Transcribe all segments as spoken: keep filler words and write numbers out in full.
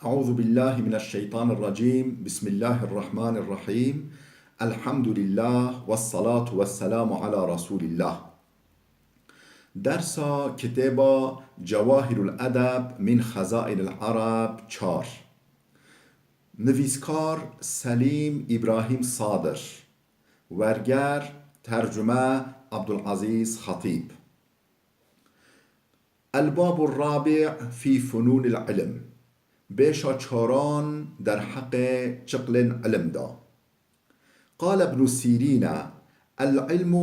أعوذ بالله من الشيطان الرجيم. بسم الله الرحمن الرحيم. الحمد لله والصلاة والسلام على رسول الله. Dersa kitêba Cewahirul Edeb min Xezainil Ereb çar. Nivîskar Selîm Îbrahîm Sadir. Werger, tercume Abdulazîz Xetîb. الباب الرابع في فنون العلم. Bêşa çaran derheqê çiqlên ilim de. قال ابن سيرين: العلم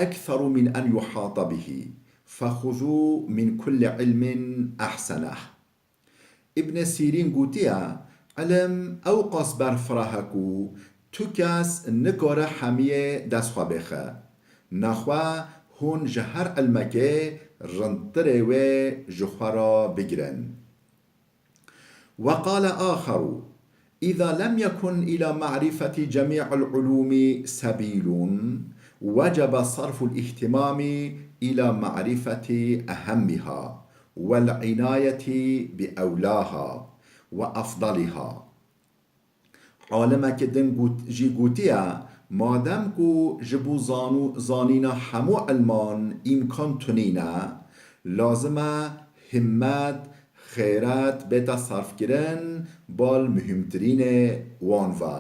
أكثر من أن يحاط به، فخذوا من كل علم أحسنه. Îbnê Sîrîn gotiye, Ilim ewqas berfireh e ku tu kes nikare hemiyê dest xwe bêxe. Nexwe hûn ji her ilmekê rindtirê wê ji xwe re bigirin. وقال آخر: إذا لم يكن إلى معرفة جميع العلوم سبيل، وجب صرف الاهتمام إلى معرفة أهمها والعناية بأولاها وأفضلها. Alimekî din got-, jî gotiye, madem ku ji bo zanû-, zanîna hemû ilman îmkan tunîne, lazim e himmet, xêret bête sarfkirin bal muhîmtirînê wan ve.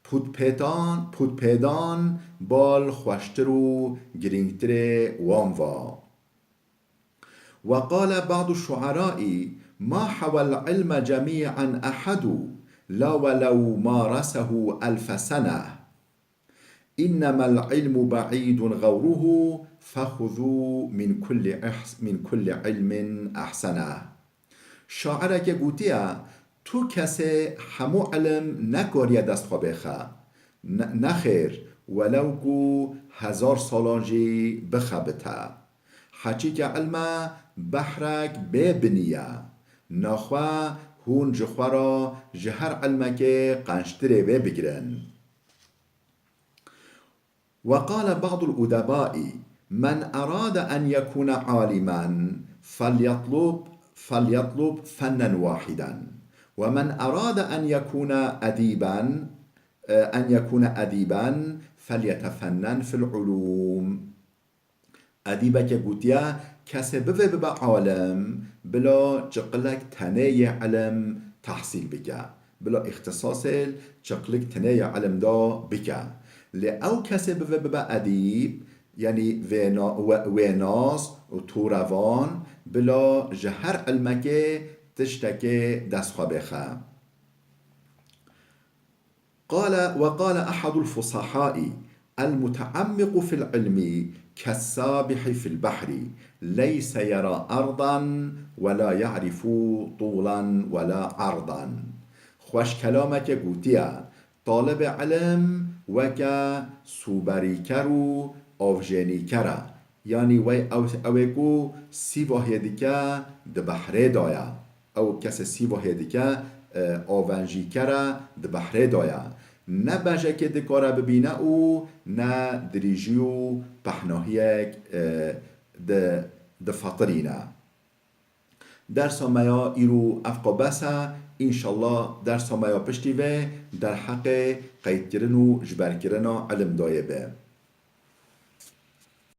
Pûtpêtan-, pûtpêdan bal xweştir û girîngtirê wan ve. وقال بعض الشعراء: ما حوى العلم جميعا أحد، لا ولو مارسه ألف سنة. إنما العلم بعيد غوره، فخذوا من كل أحس-، من كل علم أحسنه. Şaireke gotiye, tu kesê hemû ilim nekariye dest xwe bêxe. Ne-, nexêr, welew ku hezar salan jî bixebite. Heçî ke ilme behrek bê binî ye. Naxwe hûn ji xwe re ji her ilmekê qençtirê wê bigirin. وقال بعض الأدباء: من أراد أن يكون عالما فليطلب، فليطلب فنا واحدا، ومن أراد أن يكون أديبا، أن يكون أديبا فليتفنن في العلوم. Edîbeke gotiye, kesê bivê bibe alim, bila çiqilek tenê yê ilim tehsîl bike. Bila îxtisasê çiqlik tenê yê ilim de bike. Lê ew kesê bivê bibe edîb, yanî vêna-, we-, wênas û torevan, bila ji her ilmekê tiştekê dest xwe bêxe. قال، وقال أحد الفصحاء: المتعمق في العلم كالسابح في البحر، ليس يرى أرضا ولا يعرف طولا ولا عرضا. Xweşkelameke gotiye, talibê ilim weke sûberîker û avjênîker e. Yanî wey ew, ew ê ku sîvahiyê dike di behrê de ye. Ew kesê sîvahiyê dike, e, avenjîker e, di behrê de ye. Ne bejekê dikare bibîne û ne dirîjî û pehnahiyek, e, di, difetirîne. Dersa me ya îro evqa bes e, înşallah dersa me ya piştî ve derheqê qeydkirin û jiberkirina ilim dayê be.